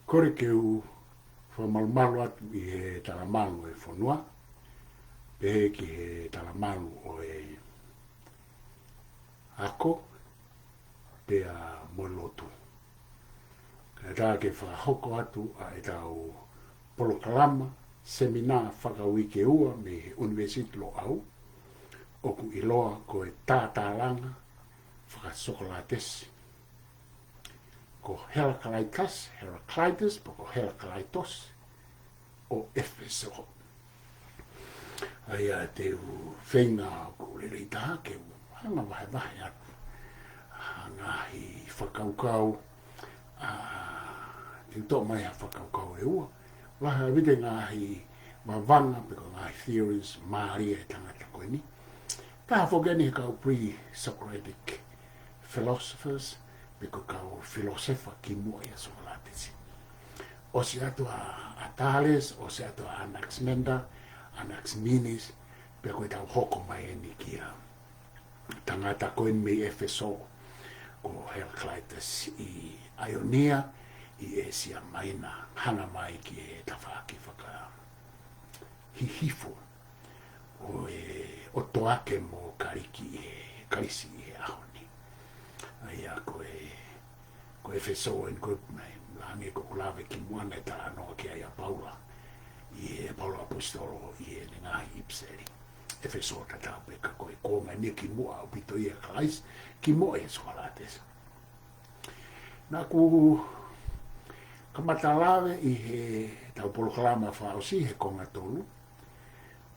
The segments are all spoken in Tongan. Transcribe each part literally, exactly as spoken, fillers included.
Kole ke u fakamalumalu atu ʻi he talamalu ʻo e fonua, pehē ki he talamalu ʻo e ako, pea mo e lotu. Kae ʻatā ke fakahoko atu ʻa ʻetau polokalama seminā fakauike ua mei he ʻUnivēsiti Loʻau, ʻoku ʻiloa ko e Tātālanga Fakasokolatesi. Ko Heraclitus, Heraclitus, pe ko Heraclitus ʻo ʻEfesō. ʻA ia te u feinga ʻoku lelei taha ke u hanga vahevahe atu ha ngaahi fakakaukau, ʻa, te u toʻo mai ha fakakaukau ʻe ua. Lahi ʻaupito e ngaahi vavanga pe ko e ngaahi theories mālie ʻa e tangata ko eni. Taha foki eni he kau pre-Socratic philosophers, pe ko e kau filōsefa kimuʻa ʻia Sokolatesi. ʻOsi atu ʻa, ʻa Thales, ʻosi atu ʻa Anaximander, Anaximenes, pea ko ʻetau hoko mai eni kia tangata ko eni mei ʻEfesō, ko Heraclitus ʻi ʻAionia, ʻi ʻĒsia Maina, hanga mai ki he tafaʻaki fakahihifo ʻo e, ʻo Toake mo Kaliki ʻi he, Kalisi ʻi he ʻaho ni. ʻA ia ko e, ko ʻEfesō eni ko e, mai, hangē ko ʻeku lave kimuʻa naʻe talanoa ki ai ʻa Paula, ʻi he Paula ʻAposetolo ʻi heʻene ngaahi ʻipiseli. ʻEfesō tatau pē ka ko e kuonga eni kimuʻa ʻaupito ʻia Kalaisi, kimuʻa ʻia Sokolatesi. Naʻa ku kamata lave ʻi heʻetau polokalama fakaʻosi he konga tolu,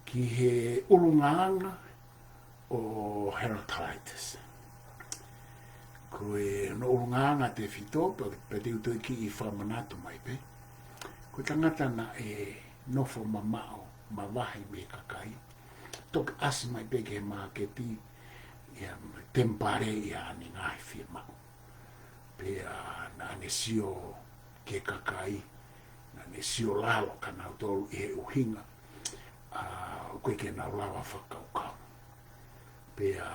ki he ʻulungaanga ʻo Heraclitus. Ko e, hono ʻulungaanga tefito, pea, pea te u toe kiʻi fakamanatu mai pē. Ko e tangata naʻe nofo mamaʻo, mavahe mei he kakai. Toki ʻasi mai pē ki he māketi, ʻi he temipale ʻi haʻane ngaahi fiemaʻu. Pea naʻa ne sio ki he kakai, naʻa ne sio lalo kia nautolu ʻi he ʻuhinga, ʻa, ʻoku ʻikai ke nau lava fakakaukau. Pea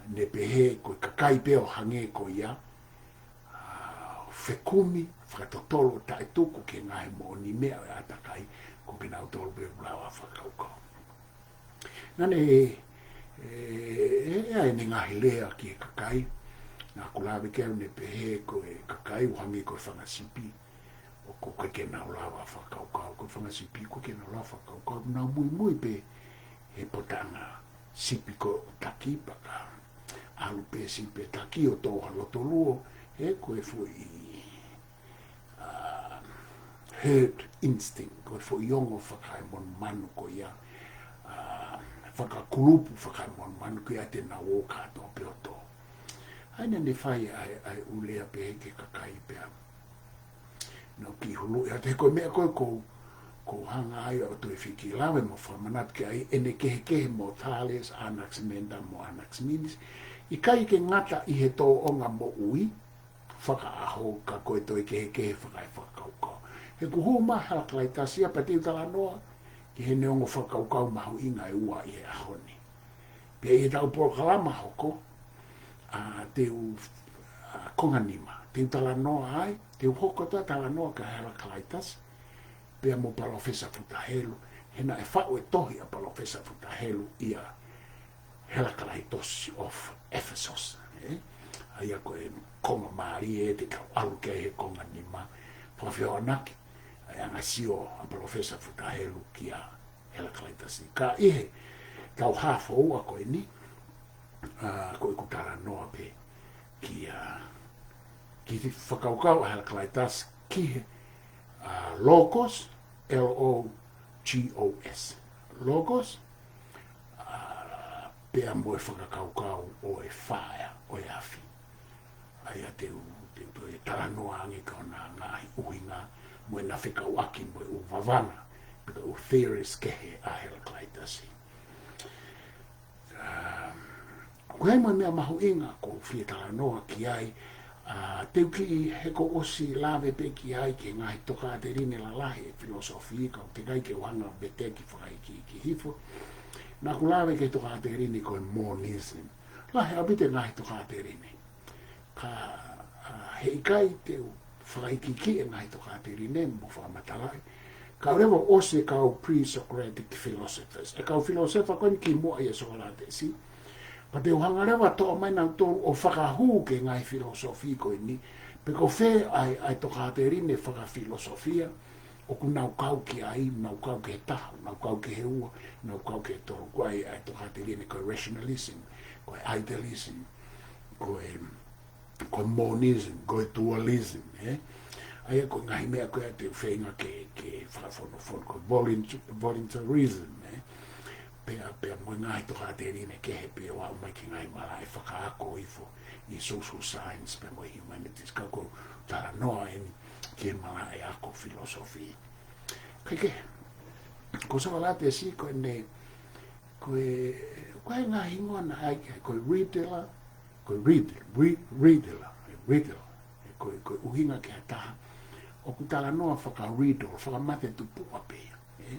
ne pehē ko e kakai pē ʻo hangē ko ia, ʻa, fekumi, fakatotolo, taʻetuku ki he ngaahi moʻoniʻi meʻa ʻo e ʻātakai, ko kinautolu pē ʻoku lava fakakaukau. Naʻa ne, ʻe, ʻe, ʻe ʻai ʻene ngaahi lea ki he kakai, naʻa ku lave ki ai ʻo ne pehē ko e kakai ʻoku hangē ko e fanga sipi, ʻoku ʻikai ke nau lava fakakaukau, ko e fanga sipi ʻoku ʻikai ke nau lava fakakaukau, nau muimui pē he potanga sipi ko ē ʻoku taki pea ka ʻalu pē sipi ʻo taki ʻo tō ha loto luo, he ko e foʻi ʻa, herd instinct, ko e foʻi ongo fakaemonumanu ko ia, ʻa, fakakulupu fakaemonumanu ko ia te nau ō kātoa pē ʻo tō. ʻA ia naʻa ne fai ʻa e, ʻa e ʻū lea pehē ki he kakai pea nau kiʻi huluʻi atu he ko e meʻa ko ē ʻoku ou, ʻoku ou hanga ai ʻo toe fiki lave mo fakamanatu ki ai ʻene kehekehe mo Thales, Anaximander mo Anaximenes. ʻIkai ke ngata ʻi he tōʻonga moʻui fakaʻaho ka ko e toe kehekehe fakaefakakaukau. He ʻoku hū mai Heraclitus ia pea te u talanoa ki heʻene ongo fakakaukau mahuʻinga ʻe ua ʻi he ʻaho ni. Pea ʻi heʻetau polokalama hoko, ʻa, te u, ʻa, konga nima, te u talanoa ai, te u hoko atu ʻa e talanoa kia Heraclitus, pea mo Palōfesa Futa Helu, he naʻe faʻu e tohi ʻa Palōfesa Futa Helu ʻia Heraclitus of Ephesus, ē? ʻA ia ko e konga mālie te tau ʻalu ki ai he konga nima, fakafehoanaki ʻa e anga sio ʻa Palōfesa Futa Helu kia Heraclitus. Ka ʻi heʻetau haafe ua ko eni, ʻa, ko ʻeku talanoa pē ki, ʻa, ki he fakakaukau ʻa Heraclitus ki he, ʻa, logos, L O G O S. Logos, ʻa, pea mo e fakakaukau ʻo e fire, ʻo e afi. ʻA ia te u, te u toe talanoa ange ki hona ngaahi ʻuhinga, mo ʻena fekauʻaki mo e ʻū vavanga, pe ko e ʻū theories kehe ʻa Heraclitus. ʻA, ko e hā mo e meʻa mahuʻinga ʻoku ou fie talanoa ki ai, ʻa, te u kiʻi, he kuo u ʻosi lave pē ki ai ki he ngaahi tokāteline lalahi ʻo e filōsofi, ka ʻoku teʻeki ai ke u hanga ʻo veteki fakaikiiki hifo. Naʻa ku lave ki he tokāteline ko e monism. Lahi ʻaupito e ngaahi tokāteline. Ka, ʻa, heʻikai te u fakaikiiki e ngaahi tokāteline mo fakamatalaʻi. Kau leva ʻosi e kau pre-Socratic philosophers. E kau filosefa ko eni kimuʻa ʻia Sokolatesi. Pea te u hanga leva toʻo mai nautolu ʻo fakahū ki he ngaahi filosofi ko eni. Pe ko fē ʻa e, ʻa e tokāteline fakafilosofia ʻoku nau kau ki ai, nau kau ki he taha, nau kau ki he ua, nau kau ki he tolu. Ko e, ʻa e tokāteline ko e rationalism, ko e idealism, ko e, ko e monism, ko e dualism, ē? ʻA ia ko e ngaahi meʻa ko ia te u feinga ke, ke fakafonofono, ko e volun-, voluntarism, ē? Pea, pea mo e ngaahi tokāteline kehe pea ʻo aʻu mai ki he ngaahi malaʻe fakaako hifo ʻi he social science pea mo e humanities. Ka ko e talanoa eni ki he malaʻe ako filosofi. Kae kehe, ko Sokolatesi ko ʻene, ko e, ko e ngaahi hingoa naʻe ʻai ki ai, ko e riddler, ko e riddle, ri-, riddler, e riddle, e ko e, ko e ʻuhinga ki ha taha ʻoku talanoa faka-riddle, fakamate tupuʻa pē ia, ē?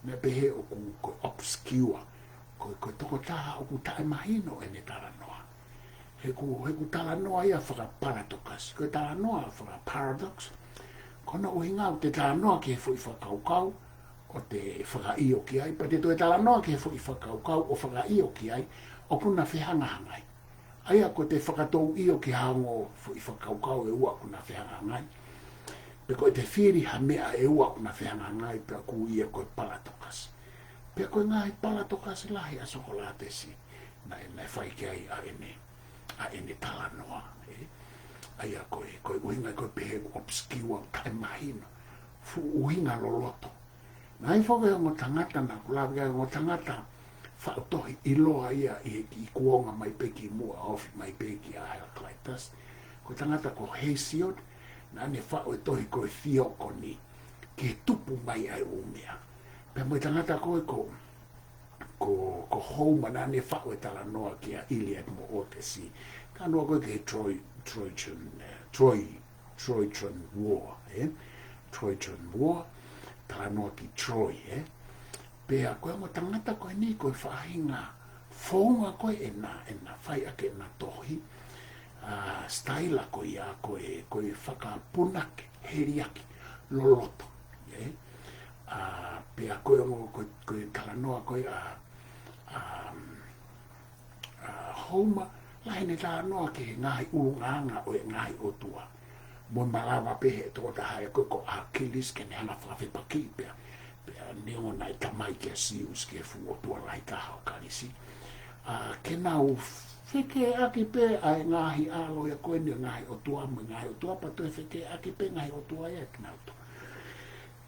Meʻa pehē ʻoku, ko e obscure, ko e, ko e tokotaha ʻoku taʻemahino ʻene talanoa. He ʻoku, he ʻoku talanoa ia faka-paradox. Ko e talanoa faka-paradox, ko hono ʻuhinga ʻoku te talanoa ki he foʻi fakakaukau, ʻo te fakaʻio ki ai, pea te toe talanoa ki he foʻi fakakaukau ʻo fakaʻio ki ai, ʻoku na fehangahangai. ʻA ia ko ʻete fakatouʻio ki ha ongo foʻi fakakaukau ʻe ua ʻoku na fehangahangai. Pe ko ʻete fili ha meʻa ʻe ua ʻoku na fehangahangai, pea ʻoku ui ia ko e paradox. Pea ko e ngaahi paradox lahi ʻa Sokolatesi naʻe, naʻe fai ki ai ʻa ʻene, ʻa ʻene talanoa, ē? ʻA ia ko e, ko e ʻuhinga ko e pehē ʻoku obscure, taʻemahino, fuʻu ʻuhinga loloto. Naʻe ʻi ai foki e ongo tangata naʻa ku lave ki ai, ongo tangata faʻu tohi ʻiloa ia ʻi he kiʻi kuonga mai pē kimuʻa, ofi mai pē kia Heraclitus. Ko e tangata ko Hesiod, naʻa ne faʻu e tohi ko e Theogony, ki he tupu mai ʻa e ʻū meʻa. Pea mo e tangata ko ē ko, ko, ko Homer, naʻa ne faʻu e talanoa kia Iliad mo Odyssey. Talanoa ko ē ki he Troy, Trojan, eh, Troy, Trojan War, ē? Trojan War, talanoa ki Troy, ē? Pea ko e ongo tangata ko eni ko e faʻahinga founga ko ē ʻena, ʻena fai ʻaki ʻena tohi, ʻa, sitaila ko ia ko e, ko e fakapunake, heliaki, loloto, ē? ʻA, pea ko e ongo ko, ko e talanoa ko ē ʻa, ʻa, ʻa Homer, lahi ʻene talanoa ki he ngaahi ʻulungaanga ʻo e ngaahi ʻotua. Mo e malava pē he tokotaha ē ko, ko Achilles ke ne hanga fakafepakiʻi pea, pea neongo naʻe tamai kia Zeus, ki he fuʻu ʻotua lahi taha ʻo Kalisi. ʻA, ke nau fekeʻaki pē ʻa e ngaahi ʻalo ia ko eni ʻo e ngaahi ʻotua mo e ngaahi ʻotua, pea toe fekeʻaki pē ngaahi ʻotua ia ke nau to.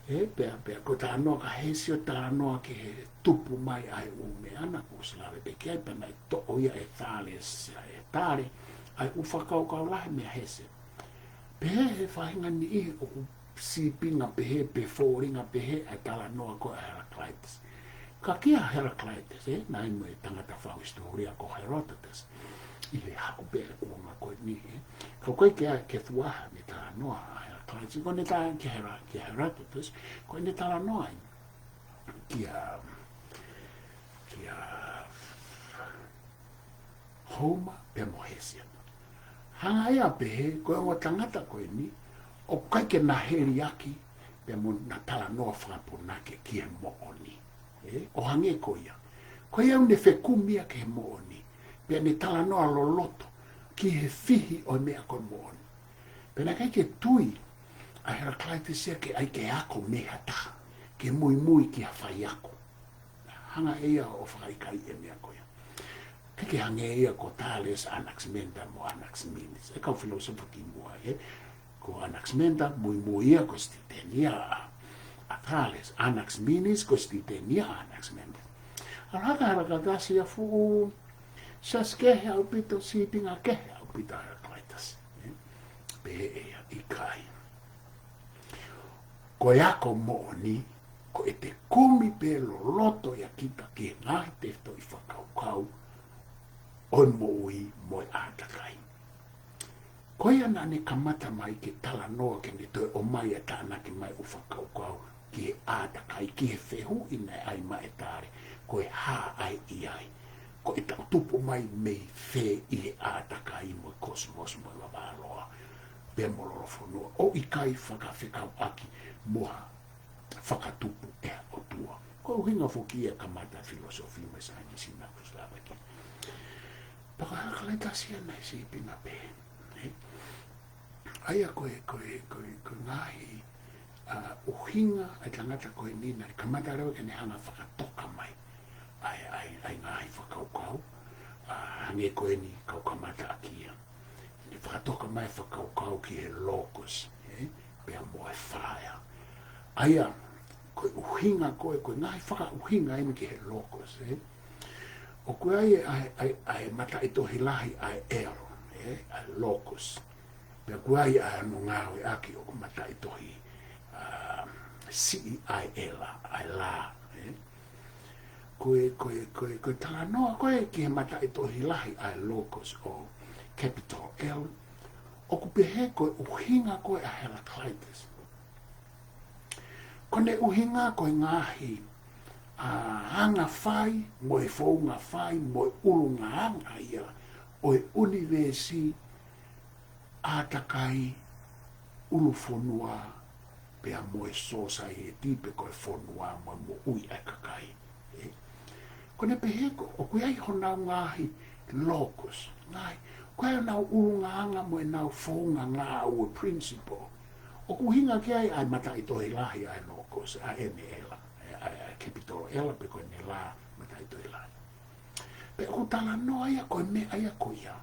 Ē, pea, pea ko e talanoa ka Hesiod, talanoa ki he tupu mai ʻa e ʻū meʻa naʻa ku ʻosi lave pē ki ai, pea naʻe toʻo ia ʻe Thales, ʻe Tale, ʻa e ʻū fakakaukau lahi meia Hesiod. Pehē he faʻahinga niʻihi ʻoku sīpinga pehē, pe fōlinga pehē ʻa e talanoa ko ē ʻa Heraclitus. Ka kia Heraclitus, ē, naʻe ʻi ai mo e tangata faʻu hisitōlia ko Herodotus, ʻi he haʻu pē ʻa e kuonga ko eni, ē. Ka ʻoku ʻikai ke, ke fuaha ʻene talanoa ʻa Heraclitus, ko ʻene ta-, kia Hera-, kia Herodotus, ko ʻene talanoa ia kia, kia Homer pea mo Hesiod. Hanga ia ʻo pehē, ko e ongo tangata ko eni, ʻoku ʻikai ke na heliaki, pea mo na talanoa fakapunake ki he moʻoni. Ē, ʻo hangē ko ia. Ko ia ʻoku ne fekumi ia ki he moʻoni, pea ne talanoa loloto ki he fihi ʻo e meʻa ko e moʻoni. Pea naʻe ʻikai ke tui ʻa Heraclitus ia ke ʻai ke ako mei ha taha, ke muimui ki ha faiako. Hanga ʻe ia ʻo fakaʻikaiʻi e meʻa ko ia. ʻIkai ke hangē ia ko Thales, Anaximander mo Anaximenes. E kau filosofa kimuʻa, ē? Ko Anaximander, muimui ia ko e student ia ʻa, ʻa Thales. Anaximenes, ko e student ia ʻa Anaximander. ʻAlu hake ʻa Heraclitus ia fuʻu siasi kehe ʻaupito, sīpinga kehe ʻaupito ʻa Heraclitus, ē? Pehē ʻe ia, ʻikai. Ko e ako moʻoni, ko ʻete kumi pē loloto ʻia kita ki he ngaahi tefitoʻi fakakaukau ʻo e moʻui mo e ʻātakai. Ko ia naʻa ne kamata mai ke talanoa ke ne toe ʻomai ʻa e tānaki mai ʻū fakakaukau ki he ʻātakai, ki he fehuʻi naʻe ʻai mai ʻe Tale, ko e hā ʻa e ʻi ai. Ko ʻetau tupu mai mei fē ʻi he ʻātakai mo e cosmos mo e vavā loa. pea mo lolofonua, ʻo ʻikai fakafekauʻaki mo ha fakatupu ʻe ha ʻotua. Ko e ʻuhinga foki ia e kamata filosofia mo e saienisi naʻa ku ʻosi lave ki ai. Pea ko Heraclitus ia naʻe sīpinga pē. ʻE? ʻA ia ko e, ko e, ko e, ko e ngaahi, ʻa, ʻuhinga ʻa e tangata ko eni naʻe kamata leva ke ne hanga fakatoka mai ʻa e, ʻa e, ʻa e ngaahi fakakaukau, ʻa, hangē ko eni kau kamata ʻaki ia. Ne fakatoka mai fakakaukau ki he logos, ē? Pea mo e fire. ʻA ia, ko e ʻuhinga ko e, ko e ngaahi fakaʻuhinga eni ki he logos, ē? ʻOku ʻi ai ʻa e, ʻa e, ʻa e mataʻitohi lahi ʻa e L, ē? ʻA e logos. Pea ʻoku ʻi ai ʻa hono ngāueʻaki ʻoku mataʻitohi, ʻa, siʻi ʻa e L, ʻa e la, ē? Ko e, ko e, ko e, ko e talanoa ko e ki he mataʻitohi lahi ʻa e logos ʻo capital L, ʻoku pehē ko e ʻuhinga ko e ʻa Heraclitus. Ko ʻene ʻuhinga ko e ngaahi, ʻa, anga fai, mo e founga fai, mo e ʻulungaanga ia ʻo e ʻunivēsi, ʻātakai, ʻulufonua, pea mo e sōsaieti pe ko e fonua mo e moʻui ʻa e kakai. Ē? Ko ʻene pehē ko, ʻoku ʻi ai honau ngaahi logos, ngaahi, ko ʻenau ʻulungaanga mo ʻenau founga ngāue, principle. ʻOku ʻuhinga ki ai ʻa e mataʻitohi lahi ʻa e logos, ʻa ʻene L, ʻa e, ʻa e capital L pe ko ʻene la mataʻitohi lahi. Pea ʻoku talanoa ia ko e meʻa ia ko ia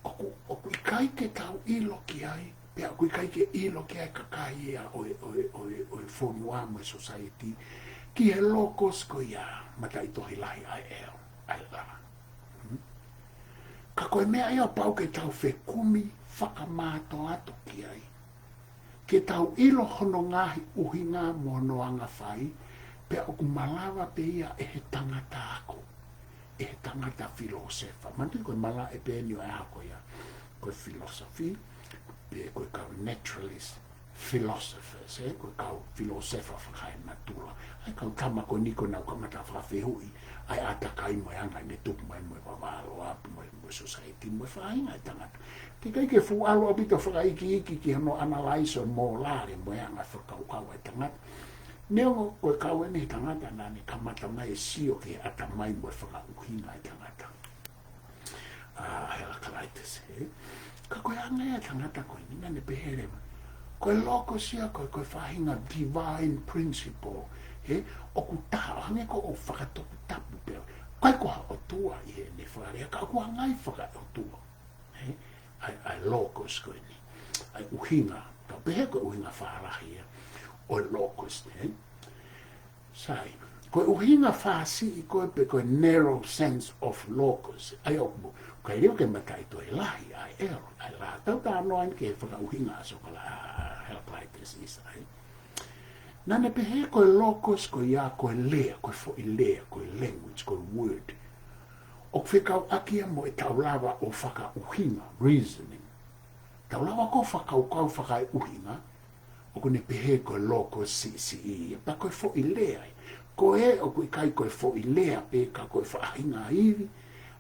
ʻoku, ʻoku ʻikai ke tau ʻilo ki ai, pea ʻoku ʻikai ke ʻilo ki ai e kakai ia ʻo e, ʻo e, ʻo e, ʻo e fonua mo e sōsaieti, ki he logos ko ia mataʻitohi lahi ʻa e L, ʻa e la. Hmm? Ka ko e meʻa ia ʻoku pau ke tau fekumi fakamātoato ki ai, ke tau ʻilo hono ngaahi ʻuhinga mo hono anga fai, pea ʻoku malava pē ia ʻe he tangata ako, ʻe he tangata filōsefa. Manatuʻi ko e malaʻe pē eni ʻo e ako ia, ko e philosophy, pe ko e kau naturalist philosophers, ē, ko e kau filōsefa fakaenatula. ʻA e kau tama ko eni ko ʻenau kamata fakafehuʻi ʻa e ʻātakai mo e anga ʻene tupu mai mo e vavā loa, mo e, mo e sōsaieti, mo e faʻahinga ʻo e tangata. Teʻeki ai ke fuʻu ʻalu ʻaupito fakaikiiki ki hono analyze ʻo e mōlale mo e anga fakakaukau ʻa e tangata. Neongo ko e kau eni he tangata naʻa ne kamata mai ʻo sio ki he ʻatamai mo e fakaʻuhinga ʻa e tangata, ʻa Heraclitus, ē? Ka ko e anga ia ʻa e tangata ko eni naʻa ne pehē leva, ko e logos ia ko e, ko e faʻahinga divine principle, ē? ʻOku taha, hangē ko e fakatoputapu pē. ʻIkai ko ha ʻotua ʻi heʻene fakalea, ka ʻoku ʻi ai e ngaahi fakaʻotua. Ē? ʻA e, ʻa e logos ko eni. ʻA e ʻuhinga, tau pehē ko e ʻuhinga fālahi ia ʻo e logos, ē? Sai, ko e ʻuhinga fāsiʻi ko e pe ko e narrow sense of logos. ʻA ia ʻoku, ʻoku ʻikai leva ke mataʻitohi lahi ʻa e L, ʻa e la. Tau talanoa eni ki he fakaʻuhinga ʻa Sokala-, ʻa Heraclitus ʻi sai. Naʻa ne pehē ko e logos ko ia ko e lea, ko e foʻi lea, ko e language, ko e word. ʻOku fekauʻaki ia mo e tau lava ʻo fakaʻuhinga, reasoning. Tau lava ko e fakakaukau fakaʻuhinga, ʻoku ne pehē ko e logos siʻisiʻi ia. Pea ko e foʻi lea ia. Ko e ʻoku ʻikai ko e foʻi lea pē ka ko e faʻahinga ivi,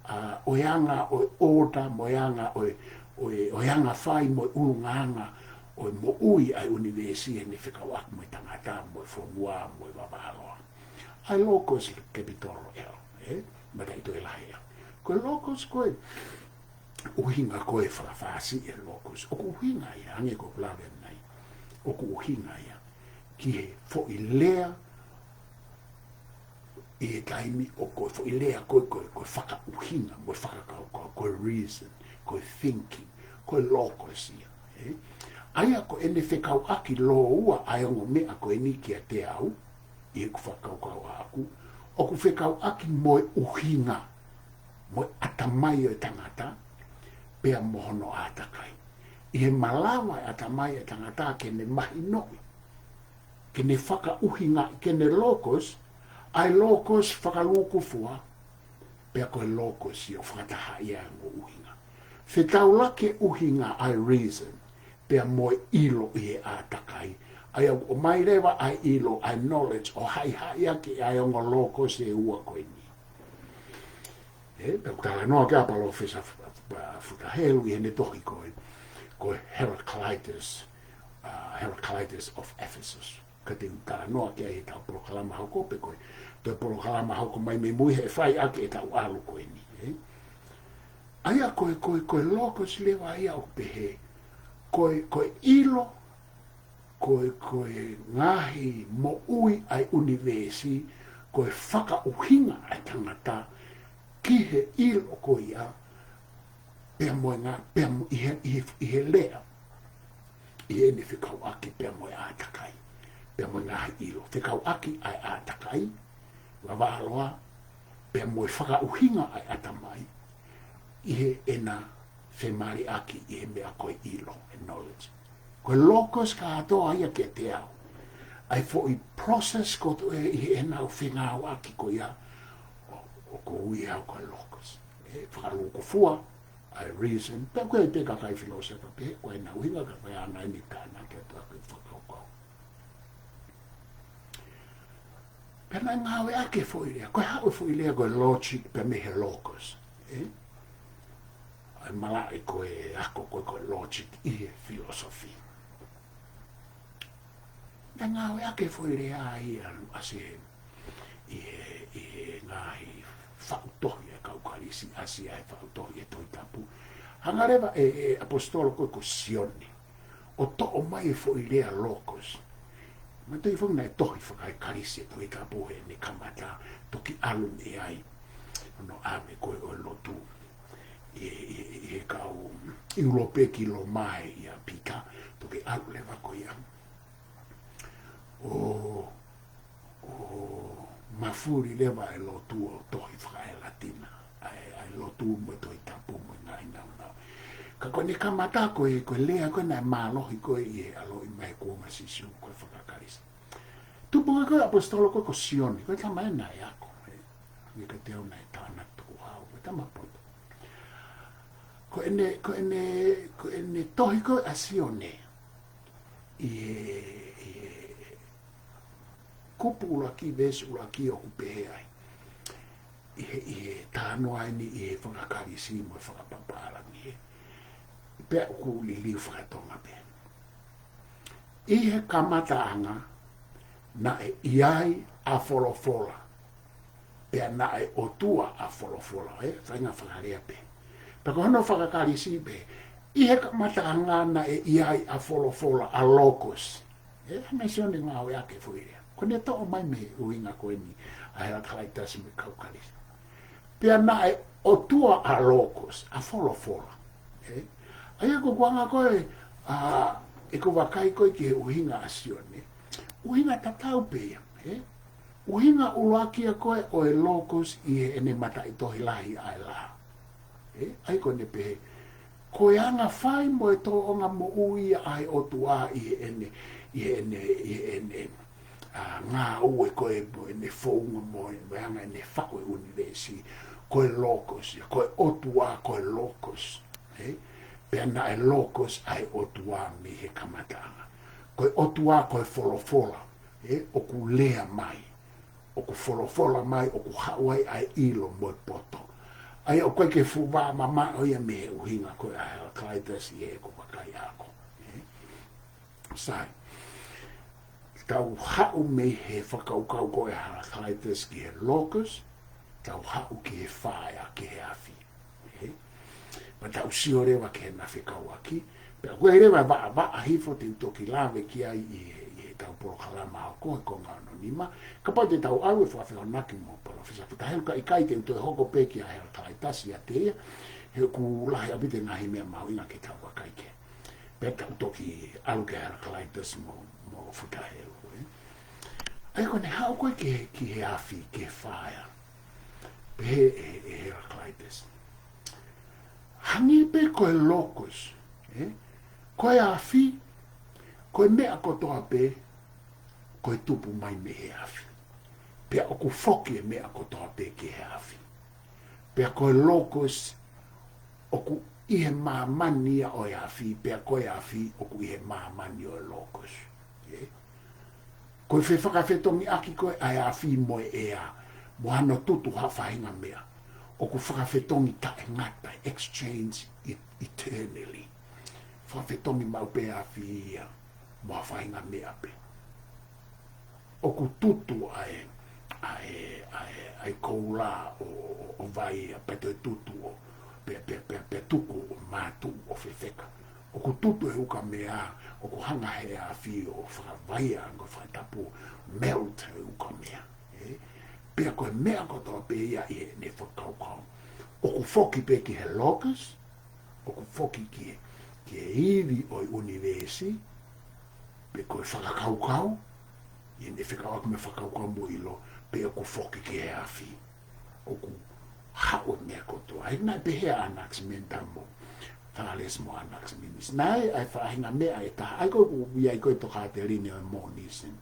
ʻa, ʻo e anga ʻo e order, mo e anga ʻo e, ʻo e, ʻo e anga fai, mo e ʻulungaanga ʻo e moʻui ʻa e ʻunivēsi ʻi heʻene fekauʻaki mo e tangata, mo e fonua, mo e vavā loa. ʻA e logos capital L, ē? Mataʻitohi lahi ia. Ko e logos ko e ʻuhinga ko e fakafāsiʻi e logos. ʻOku ʻuhinga ia, hangē ko e lave ʻanenai. ʻOku ʻuhinga ia ki he foʻi lea ʻi he taimi ʻoku, ko e foʻi lea ko e, ko e, ko e fakaʻuhinga, mo e fakakaukau, ko e reason, ko e thinking, ko e logos ia, ē? ʻA ia ko ʻene fekauʻaki lōua ʻa e ongo meʻa ko eni kiate au, ʻi heʻeku fakakaukau ʻaʻaku, ʻoku fekauʻaki mo e ʻuhinga, mo e ʻatamai ʻo e tangata, pea mo hono ʻātakai. ʻI he malava e ʻatamai ʻo e tangata ke ne mahinoʻi, ke ne fakaʻuhingaʻi, ke ne logos, ʻa e logos fakalūkufua, pea ko e logos ia ʻoku fakatahaʻi ai e ongo ʻuhinga. Fetaulaki e ʻuhinga ʻa e reason, pea mo e ʻilo ʻi he ʻātakai. ʻA ia ʻoku ʻomai leva ʻa e ʻilo, ʻa e knowledge, ʻo haʻihaʻi ʻaki ʻa e ongo logos ʻe ua ko eni. Ē, pea ʻoku talanoa ki ai ʻa Palōfesa F-, F-, Futa Helu ʻi heʻene tohi ko e, ko Heraclitus, uh, Heraclitus of Ephesus. Ka te u talanoa ki ai he ʻetau polokalama hoko pe ko e toe polokalama hoko mai mei mui he fai ʻaki ʻetau ʻalu ko eni, ē? ʻA ia ko e, ko e, ko e logos leva ia ʻoku pehē, ko e, ko e ʻilo, ko e, ko e ngaahi moʻui ʻa e ʻunivēsi, ko e fakaʻuhinga ʻa e tangata ki he ʻilo ko ia, pea mo e ngā, pea mo, ʻi he, ʻi he, ʻi he lea, ʻi heʻene fekauʻaki pea mo e ʻātakai, pea mo e ngaahi ʻilo. Fekauʻaki ʻa e ʻātakai, vavā loa, pea mo e fakaʻuhinga ʻa e ʻatamai, ʻi heʻena femāliʻaki ʻi he meʻa ko e ʻilo, e knowledge. Ko e logos kātoa ia kiate au. ʻA e foʻi process kotoa ʻi heʻenau fengāueʻaki ko ia, ʻo, ʻoku ui au ko e logos. ʻE fakalūkufua, ʻa e reason, pea ko e pē kakai filōsefa pē, ko ʻenau ʻuhinga ka ko e anga eni tānaki atu ʻa e fakakaukau. Pea naʻe ngāueʻaki e foʻi lea, ko e haʻu e foʻi lea ko e logic pea mei he logos, ē? ʻA e malaʻe ko e ako ko e, ko e logic ʻi he philosophy. Naʻe ngāueʻaki e foʻi lea ia ʻa Luʻasi ʻi he, ʻi he ngaahi faʻu tohi ʻa e kau Kalisi, ʻasi ʻa e faʻu tohi ʻa e Tohi Tapu. Hanga leva ʻe, ʻe ʻaposetolo ko ē ko Sione ʻo toʻo mai e foʻi lea logos. Manatuʻi foki naʻe tohi fakaekalisi e Tohi Tapu heʻene kamata, toki ʻalu mei ai hono ʻave ko ē ʻo e lotu ʻi, ʻi, ʻi he kau ʻIulope ki Loma ʻia Pita, toki ʻalu leva ko ia. ʻO, ʻo mafuli leva e lotu ʻo tohi fakaeLatina, ʻa e, ʻa e lotu mo e Tohi Tapu mo e ngaahi nāunau. Ka ko ʻene kamata ko e, ko e lea ko ē naʻe mālohi ko ē ʻi he ʻaloʻi mai kuonga ʻa Sīsū ko e fakakalisi. Tupu ko ē ʻaposetolo ko ē ko Sione, ko e tama ē naʻe ako, ē. Ni ka te au naʻe tānaki tukuhau, ko e tama poto. Ko ʻene, ko ʻene, ko ʻene tohi ko ē ʻa Sione ʻi he, ʻi he kupu ʻuluaki, veesi ʻuluaki ʻoku pehē ai. ʻI he, ʻi he talanoa eni ʻi he fakakalisi mo e fakapapālangi, ē. Pea ʻoku liliu fakatonga pē. ʻI he kamataʻanga naʻe ʻi ai ʻa Folofola, pea naʻe ʻOtua ʻa Folofola, ē, faʻahinga fakalea pē. Pea ko hono fakakalisi pē, ʻi he kamataʻanga naʻe ʻi ai ʻa Folofola, ʻa logos. Ē, hanga ʻe Sione ʻo ngāueʻaki e foʻi lea. Ko ʻene toʻo mai mei he ʻuhinga ko eni ʻa Heraclitus mo e kau Kalisi. Pea naʻe ʻOtua ʻa logos, ʻa Folofola. Ē? ʻA ia ko e anga ko ē, ʻa, ʻeku vakai ko ē ki he ʻuhinga ʻa Sione. ʻUhinga tatau pē ia, ē? ʻUhinga ʻuluaki ia ko ē ʻo e logos ʻi heʻene mataʻitohi lahi ʻa e lā. Ē? ʻA ia ko ʻene pehē, ko e anga fai mo e tōʻonga moʻui ia ʻa e ʻOtua ʻi heʻene, ʻi heʻene, ʻi heʻene, ʻa, ngāue ko ē mo ʻene founga mo e, mo e anga ʻene faʻu e ʻunivēsi, ko e logos ia, ko e ʻOtua, ko e logos. Ē? Pea naʻe logos ʻa e ʻOtua mei he kamataʻanga. Ko e ʻOtua, ko e Folofola, ē? ʻOku lea mai, ʻoku folofola mai, ʻoku haʻu ai ʻa e ʻilo mo e poto. ʻA ia ʻoku ʻikai ke fuʻu vā mamaʻo ia mei he ʻuhinga ko ē ʻa Heraclitus ʻi heʻeku vakai ʻaʻaku. Ē? Sai. Tau haʻu mei he fakakaukau ko ē ʻa Heraclitus ki he logos, tau haʻu ki he fire, ki he afi. Ē? Pea tau sio leva ki heʻena fekauʻaki. Pea ko e leva vaʻa, vaʻa hifo te u toki lave ki ai ʻi he, ʻi heʻetau polokalama hoko he konga hono nima. Kapau te tau ʻalu ʻo fakafehoanaki mo Palōfesa Futa Helu, ka ʻikai te u toe hoko pē kia Heraclitus ʻiate ia, he ʻoku lahi ʻaupito e ngaahi meʻa mahuʻinga ke tau vakai ki ai. Pea tau toki ʻalu kia Heraclitus mo, mo Futa Helu, ē. ʻA ia ko ʻene haʻu ko ē ki he, ki he afi, ki he fire. Pehē ʻe, ʻe Heraclitus, hangē pē ko e logos, ē? Ko e afi, ko e meʻa kotoa pē, ko e tupu mai mei he afi. Pea ʻoku foki e meʻa kotoa pē ki he afi. Pea ko e logos ʻoku ʻi he māmani ia ʻo e afi, pea ko e afi ʻoku ʻi he māmani ʻo e logos. Ē? Ko e fefakafetongiʻaki ko ē ʻa e afi mo e ʻea, mo hano tutu ha faʻahinga meʻa, ʻoku fakafetongi taʻengata, exchange e-, eternally. fakafetongi maʻu pē afi ia mo ha faʻahinga meʻa pē. ʻOku tutu ʻa e, ʻa e, ʻa e, ʻa e koula ʻo, ʻo, ʻo vai ia, pe toe tutu ʻo, pe, pe, pe, pe tuku ʻo mātuʻu ʻo fefeka. ʻOku tutu e ukamea, ʻoku hanga he afi ʻo fakavaia ango fakatapu, melt e ukamea. Ē? Pea ko e meʻa kotoa pē ia ʻi heʻene fakakaukau, ʻoku foki pē ki he logos, ʻoku foki ki he, ki he ivi ʻo e ʻunivēsi, pe ko e fakakaukau, ʻi heʻene fekauʻaki mo e fakakaukau mo e ʻilo, pe ʻoku foki ki he afi. ʻOku haʻu e meʻa kotoa. He naʻe pehē ʻa Anaximander mo Thales mo Anaximenes. Naʻe ʻi ai e faʻahinga meʻa ʻe taha, ʻa ia ko ē ʻoku ʻi ai ko ē e tokāteline ʻo e monism.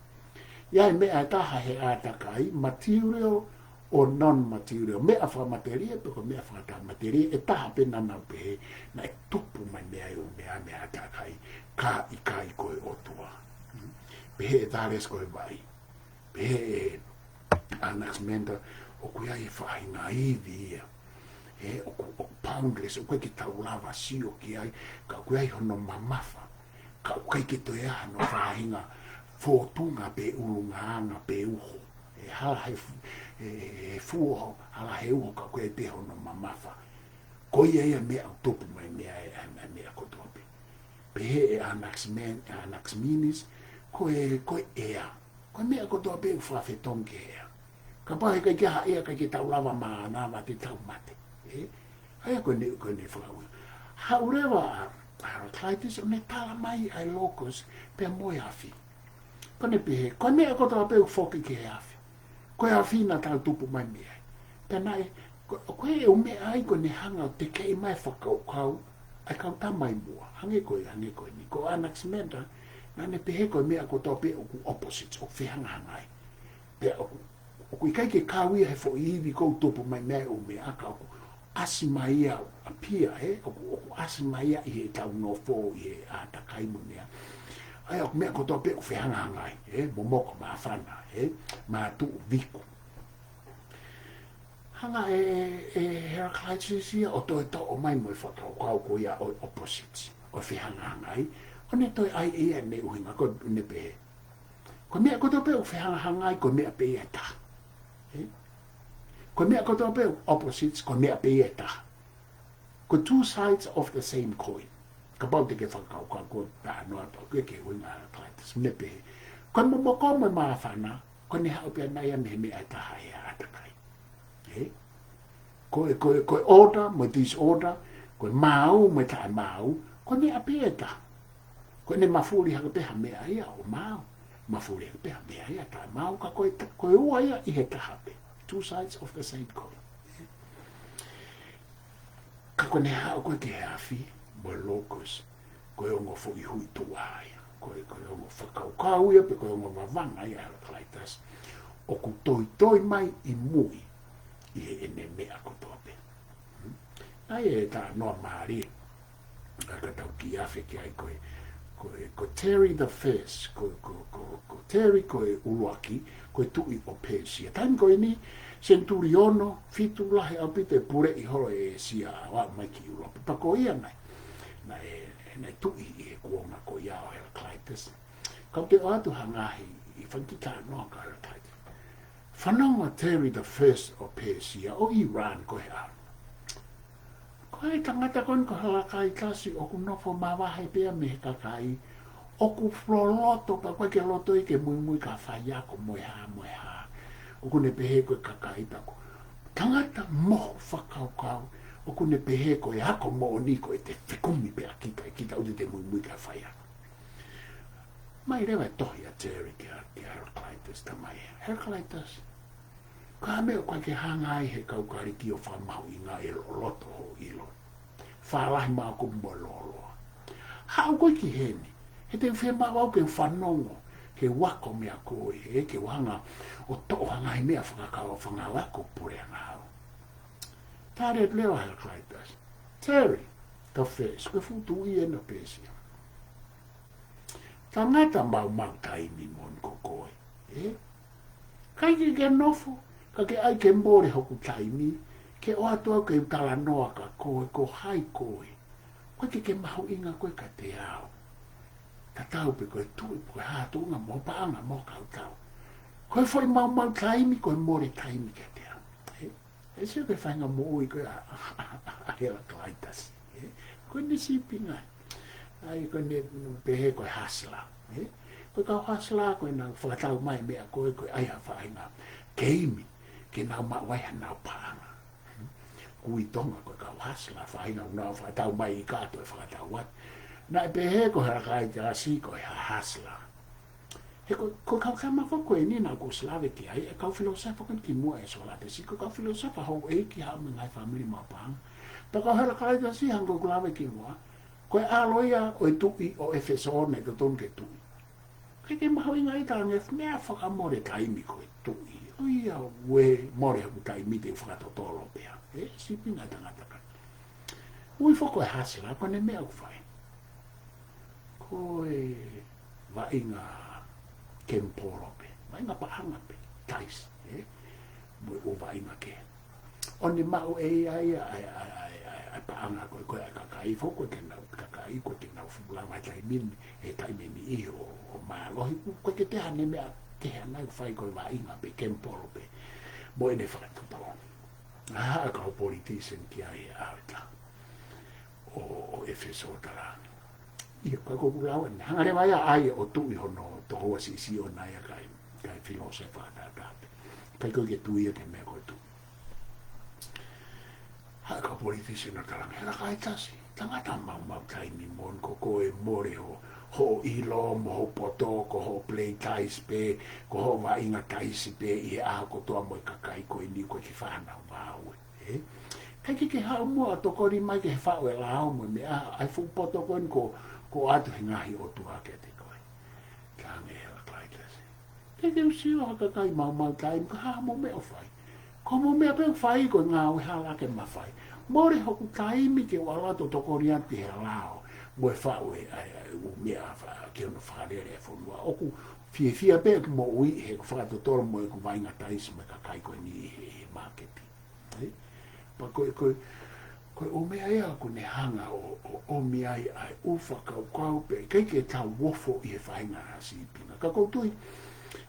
ʻI ai e meʻa ʻe taha he ʻātakai, material or non-material, meʻa fakamatelie pe ko e meʻa fakataʻematelie, ʻe taha pē naʻa nau pehē naʻe tupu mai mei ai e ʻū meʻa mei he ʻātakai, ka ʻikai ko e ʻOtua. Pehē ʻe Thales ko e vai. Pehē ʻe Anaximander ʻoku ʻi ai e faʻahinga ivi ia. Ē, ʻoku, ʻoku boundless, ʻoku ʻikai ke tau lava sio ki ai, ka ʻoku ʻi ai hono mamafa. Ka ʻoku ʻikai ke toe ʻi ai hano faʻahinga fōtunga pe ʻulungaanga pe uho. ʻE hala he fu-, ʻe, ʻe fuo, hala he uho ka ʻoku ʻi ai pē hono mamafa. Ko ia ia e meʻa ʻoku tupu mai mei ai e, e, e meʻa kotoa pē. Pehē ʻe Anaximen-, Anaximenes, ko e, ko e ʻea. Ko e meʻa kotoa pē ʻoku fakafetongi ki he ʻea. Kapau he ʻikai ke ʻi ai ha ʻea, ʻikai ke tau lava mānava, te tau mate. Ē? ʻA ia ko ʻene, ko ʻene fakaʻuhinga. Haʻu leva ʻa, ʻa Heraclitus ʻo ne tala mai ʻa e logos pea mo e afi. Ko ʻene pehē, ko e meʻa kotoa pē ʻoku foki ki he afi. Ko e afi naʻa tau tupu mai mei ai. Pea naʻe, ko, ko e ʻū meʻa ia ko ē ne hanga ʻo tekeʻi mai e fakakaukau ʻa e kau tama ʻi muʻa. Hangē ko e, hangē ko eni. Ko Anaximander, naʻa ne pehē ko e meʻa kotoa pē ʻoku opposites, ʻoku fehangahangai. Pea ʻoku, ʻoku ʻikai ke kau ia he foʻi ivi ʻoku tupu mai mei ai e ʻū meʻa ka ʻoku ʻasi mai ia, appear, ē, ʻoku, ʻoku ʻasi mai ia ʻi heʻetau nofo ʻi he ʻātakai mo e meʻa. ʻA ia ʻoku meʻa kotoa pē ʻoku fehangahangai, ē, momoko, māfana, ē, mātuʻu, viku. Hanga ʻe, ʻe, ʻe Heraclitus ia ʻo toe toʻo mai mo e fakakaukau ko ia ʻo e opposite, ʻo e fehangahangai, ʻo ne toe ʻai ʻe ia ʻene ʻuhinga ko ʻene pehē, ko e meʻa kotoa pē ʻoku fehangahangai, ko e meʻa pē ia ʻe taha. Ē? Ko e meʻa kotoa pē ʻoku opposites, ko e meʻa pē ia ʻe taha. Ko e two sides of the same coin. Kapau te ke fakakaukau ko e talanoa atu ko ē ki he ʻuhinga ʻa Heraclitus, ʻene pehē, ko e momoko mo e māfana, ko ʻene haʻu pē ʻana ia mei he meʻa ʻe taha he ʻātakai. Ē? Ko e, ko e, ko e order mo e disorder, ko e maau mo e taʻemaau, ko e meʻa pē ia ʻe taha. Ko ʻene mafuli hake pē ha meʻa ia ʻo maau, mafuli hake pē ha meʻa ia taʻemaau, ka ko e ta-, ko e ua ia ʻi he taha pē. Two sides of the same coin. Ka ko ʻene haʻu ko ē ki he afi mo e logos, ko e ongo foʻi huituʻa ia. Ko e, ko e ongo fakakaukau ia, pe ko e ongo vavanga ia ʻa Heraclitus, ʻoku toitoi mai ʻi mui ʻi heʻene meʻa kotoa pē. Hmm? ʻA ia e talanoa mālie ʻa ia ka tau kiʻi afe ki ai ko e, ko e, ko Terry the First, ko, ko, ko, ko Terry ko e ʻuluaki, ko e tuʻi ʻo Pēsia. Taimi ko eni, senituli ono, fitu, lahi ʻaupito e puleʻi holo ʻe ʻĒsia ʻo aʻu mai ki ʻIulope. Pea ko ia naʻe, naʻe, naʻe tuʻi ʻi he kuonga ko ia ʻo Heraclitus. Kau ke ʻoatu ha ngaahi, ʻi he fanga kiʻi talanoa kia Heraclitus. Fanongo Terry the First ʻo Pēsia, ʻo Iran ko e ʻaho. Ko e tangata ko eni ko Heraclitus ʻoku nofo mavahe pē ia mei he kakai, ʻoku loloto pea ʻoku ʻikai ke loto ia ke muimui ki ha faiako mo e hā mo e hā. ʻOku ne pehē ko e kakai pea ko e tangata mohu fakakaukau, ʻoku ne pehē ko e ako moʻoni ko ʻete fekumi pē ʻa kita, ʻe kita ʻoua te te muimui ki ha faiako. Mai leva e tohi ʻa Terry kia, kia Heraclitus, talamai ʻe Heraclitus, ko e hā e meʻa ʻoku ʻikai ke hanga ai he kau Kalisi ʻo fakamahuʻingaʻi e loloto hoʻo ʻilo? Fālahi maʻu kupu mo e lōloa. Haʻu koe ki heni, he te u fiemaʻu au ke u fanongo, ke u ako meia koe, ē, ke u hanga ʻo toʻo ha ngaahi meʻa fakakau, fakaako puleʻanga au. Tali atu leva ʻe Heraclitus, Terry the First, ko e fuʻu tuʻi eni ʻo Pēsia. Tangata maumau taimi moʻoni ko koe, ē? ʻIkai ke ke nofo, ka ke ʻai ke mole hoku taimi, ke ʻoatu au ke u talanoa kia koe, ko hai koe? ʻoku ʻikai ke mahuʻinga koe kiate au. Tatau pē ko e tuʻi, ko e hā tuʻunga mo paʻanga mo kautau. Ko e foʻi maumau taimi, ko e mole taimi kiate au. Ē? ʻE sio ki he faʻahinga moʻui ko ē ʻa, ʻa, ʻa, ʻa Heraclitus. Ē? Ko ʻene sīpinga. ʻA ia ko ʻene pehē ko e hustler. Ē? Ko e kau hustler ko ʻenau fakatau mai meʻa ko ē ko e ʻai ha faʻahinga keimi ke nau maʻu ai hanau paʻanga. Ko e ʻuhinga ko e kau hustler, faʻahinga ʻoku nau fakatau mai ʻi ka to e fakatau atu. Naʻe pehē ko Heraclitus ko e hustler. He ko, ko e kau kama ko eni naʻa ku ʻosi lave ki ai, e kau filōsefa ko eni kimuʻa ʻe Socrates, ko e kau filōsefa houʻeiki haʻu mei he ngaahi fāmili maʻu paʻanga. Pea ko Heraclitus hangē ko ʻeku lave kimuʻa, ko e ʻalo ia ʻo e tuʻi ʻo ʻEfesō naʻe totonu ke tuʻi. ʻIkai ke mahuʻinga ʻi he taimi, meʻa fakamole taimi ko e tuʻi. ʻOiauē, mole hoku taimi te u fakatotolo pē au. Ē, sīpinga tangata ka. Ui foki ko e hustler, ko ʻene meʻa ʻoku fai. Ko e vaʻinga kemipolo pē, vaʻinga paʻanga pē, taisi, ē? Mo e ʻū vaʻinga kehe. ʻO ne maʻu ʻe ia ʻa e, ʻa e, ʻa e, ʻa e, ʻa e, ʻa e paʻanga ko ē, ko e ʻa e kakai foki, ko e ke nau, kakai ko ē ke nau fuʻu lava he taimi ni, he taimi ni ʻi ʻo, ʻo mālohi, ko e ke teha ʻene meʻa, teha nai fai ko e vaʻinga pē, kemipolo pē, mo ʻene fakatupua. ʻA e kau politician ki ai ʻa e ta. ʻO, ʻo ʻEfesō talaange. ʻIo, ka ko ʻeku lau eni, hanga leva ia ʻa ia ʻo tuʻi hono tokoua siʻisiʻi ʻona ia kae, kae filōsefa ʻataʻatā pē. ʻIkai ko e ke tui ia ki he meʻa ko e tuʻi. Haʻu e kau politician ʻo talaange, Heraclitus, tangata maumau taimi moʻoni ko koe, mole hoʻo, hoʻo ʻilo mo hoʻo poto, ko hoʻo play taisi pē, ko hoʻo vaʻinga taisi pē ʻi he ʻaho kotoa mo e kakai ko eni ko e ke fānau vāue. Ē? ʻIkai ke ke haʻu muʻa ʻo tokoni mai ki he faʻu e lao mo e meʻa, ʻa e fuʻu poto ko eni kuo, kuo ʻoatu he ngaahi ʻotua kiate koe. Talaange ʻe Heraclitus. ʻIkai ke u sio ha kakai maumau taimi, ko e hā hoʻomou meʻa ʻoku fai. Ko hoʻomou meʻa pē ʻoku fai ko e ngāue hala ke mafai. Mole hoku taimi ke u ʻalu atu ʻo tokoni atu ki he lao mo e faʻu e, ʻa e, ʻa e ʻū meʻa fa-, ki hono fakalele e fonua. ʻOku fiefia pē ʻeku moʻui he ʻeku fakatotolo mo ʻeku vaʻinga taisi mo e kakai ko eni ʻi he, he māketi. Ē? Pea ko e, ko e, ko e ʻū meʻa ia ʻoku ne hanga ʻo, ʻo ʻomi ai ʻa e ʻū fakakaukau pē, ʻikai ke tau ofo ʻi he faʻahinga sīpinga. Ka ʻoku ou tui,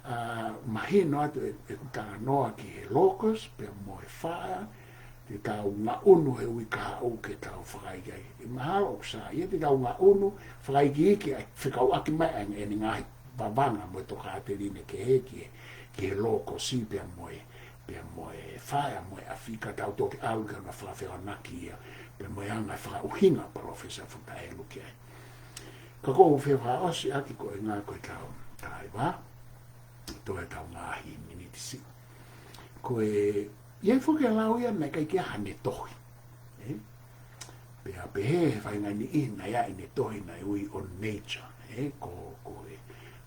ʻa, mahino atu ʻe, ʻeku talanoa ki he logos, pea mo e fire, te tau ngaʻunu he uike kahaʻu ke tau fakaikiiki. ʻE mahalo ʻoku sai ia te tau ngaʻunu, fakaikiiki, ʻa e fekauʻaki mai ʻa e, ʻene ngaahi vavanga mo e tokāteline kehe ki he, ki he logosi pea mo e, pea mo e fire mo e ʻafi ka tau toki ʻalu ki hano fakafehoanaki ia, pea mo e anga e fakaʻuhinga Palōfesa Futa ʻElu ki ai. Ka ʻoku ou fie fakaʻosi ʻaki ko e ngaahi ko e tau, taivā, toe tau ngaahi miniti siʻi. Ko e, ʻi ai foki e lau ia naʻe ʻikai ke ʻi ai haʻane tohi. Ē? Pea pehē he faʻahinga niʻihi naʻe ʻi ai ʻene tohi naʻe ui On Nature. Ē? Ko, ko e,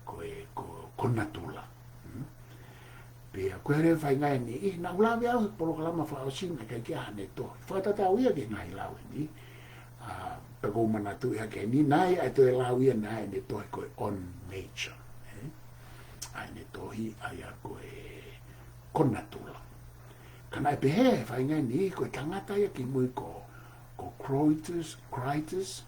ko e, ko, ko natula. Hmm? Pea ko e lea faʻahinga niʻihi, naʻa ku lave au he polokalama fakaʻosi naʻe ʻikai ke ʻi ai haʻane tohi. Fakatatau ia ki he ngaahi lau eni. ʻA, pea ʻoku ou manatuʻi hake ni, naʻe ʻi ai e toe lau ia naʻe ʻi ai ʻene tohi ko e On Nature. Ē? ʻA ʻene tohi, ʻa ia ko e, ko natula. Ka naʻe pehē he faʻahinga niʻihi ko e tangata ia kimui ko, ko Croetus, Critias,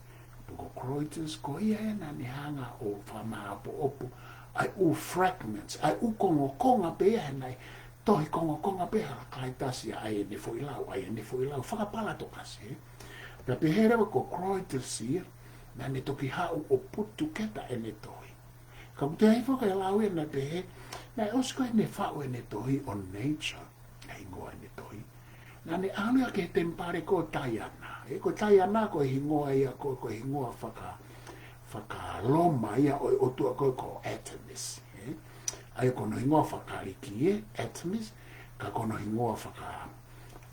pe ko Croetus, ko ia ē naʻa ne hanga ʻo fakamāʻopoʻopo ʻa e ʻū fragments, ʻa e ʻū kongokonga pē ia he naʻe tohi kongokonga pē ʻe Heraclitus ia ʻa ʻene foʻi lau, ʻa ʻene foʻi lau, fakapalatokasi, ē. Pea pehē leva ko Croetus ia, naʻa ne toki haʻu ʻo put together ʻene tohi. Ka ʻoku toe ʻi ai foki e lau ia naʻe pehē, naʻe ʻosi ko ē ʻene faʻu ʻene tohi On Nature, ʻa e hingoa ʻene tohi. Naʻa ne ʻalu ia ki he temipale ko Taiana. Ē, ko Taiana ko e hingoa ia ko, ko e hingoa faka, faka-Loma ia ʻo e ʻotua ko, ko Artemis. Ē? ʻA ia ko hono hingoa faka-Kalisi ē, Artemis, ka ko hono hingoa faka,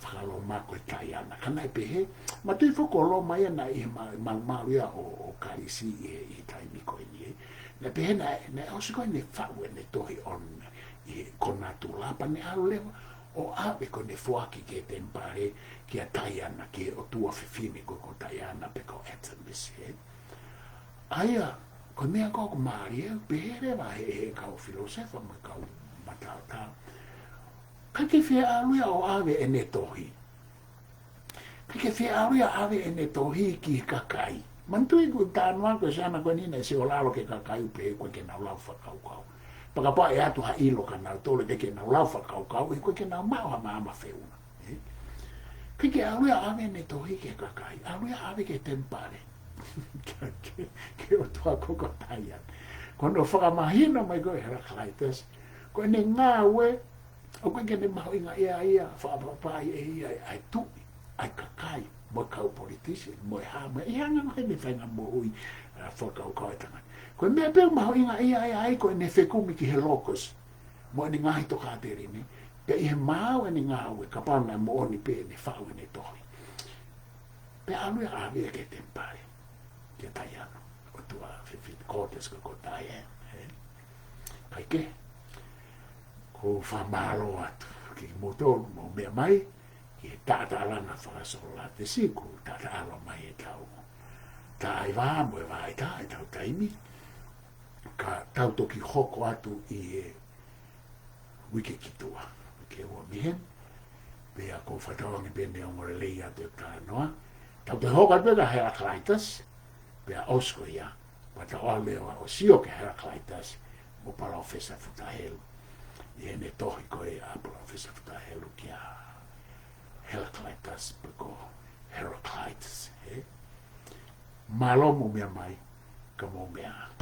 faka-Loma ko e Taiana. Ka naʻe pehē, manatuʻi foki ko Loma ia naʻe ʻi he ma-, malumalu ia ʻo, ʻo Kalisi ʻi he, ʻi he taimi ko eni ē. Naʻe pehē naʻe, naʻe ʻosi ko ē ʻene faʻu ʻene tohi On, ē, ko natula pea ne ʻalu leva ʻo ʻave ko ʻene foaki ki he temipale kia Taiana, ki he ʻotua fefine ko, ko Taiana pe ko Artemis ē. ʻA ia, ko e meʻa ko ē ʻoku mālie, pehē leva he, he kau filōsefa mo e kau mataotao. ʻIkai ke fie ʻalu ia ʻo ʻave ʻene tohi. ʻIkai ke fie ʻalu ia ʻave ʻene tohi ki he kakai. Manatuʻi ʻoku ou talanoa ko e siana ko eni naʻe ʻosi ʻo lalo ki he kakai ʻo pehē ʻoku ʻikai ke nau lau fakakaukau. Pea kapau ʻe ʻatu ha ʻilo kia nautolu ʻikai ke nau lau fakakaukau, ʻe ʻikai ke nau maʻu ha maama feʻunga. Ē? ʻIkai ke ʻalu ia ʻave ʻene tohi ki he kakai, ʻalu ia ʻave ki he temipale. Ke, ke, ke ʻOtua ko Taiana. Ko hono fakamahino mai ko ē ʻe Heraclitus, ko ʻene ngāue, ʻoku ʻikai ke ne mahuʻingaʻia ia, fakaʻapaʻapaʻi ʻe ia ʻa e tuʻi, ʻa e kakai, mo e kau politician, mo e hā, mo e ʻi he anga ko ē ʻene faʻahinga moʻui, ʻa, fakakaukau ʻa e tangata. Ko e meʻa pē ʻoku mahuʻingaʻia ai, ai, ko ʻene fekumi ki he logos, mo ʻene ngaahi tokāteline, pea ʻi he maau ʻene ngāue, kapau naʻe moʻoni pē ʻene faʻu ʻene tohi. Pea ʻalu ia ʻave ia ki he temipale, kia Taiana, ʻotua fefine, goddess ko, ko Diana, ē? Kae kehe, ʻoku ou fakamālō atu kimoutolu hoʻomou meʻa mai ki he taʻataʻalanga faka-Solatesi, kuo taʻataʻalo mai ʻetau taimi mo e vaʻa ʻetau taimi, ka tau toki hoko atu ʻi he uike ki tuʻa, uike ua mei heni, pea ʻoku ou fakatauange pē naʻe ongo lelei atu e talanoa. Tau toe hoko atu pē kia Heraclitus, pea ʻosi ko ia, pea tau ʻalu leva ʻo sio kia Heraclitus mo Palōfesa Futa Helu, ʻi heʻene tohi ko ē ʻa Palōfesa Futa Helu kia Heraclitus pe ko Heraclitus, ē? Mālō hoʻomou meʻa mai, ka mou meʻa ā.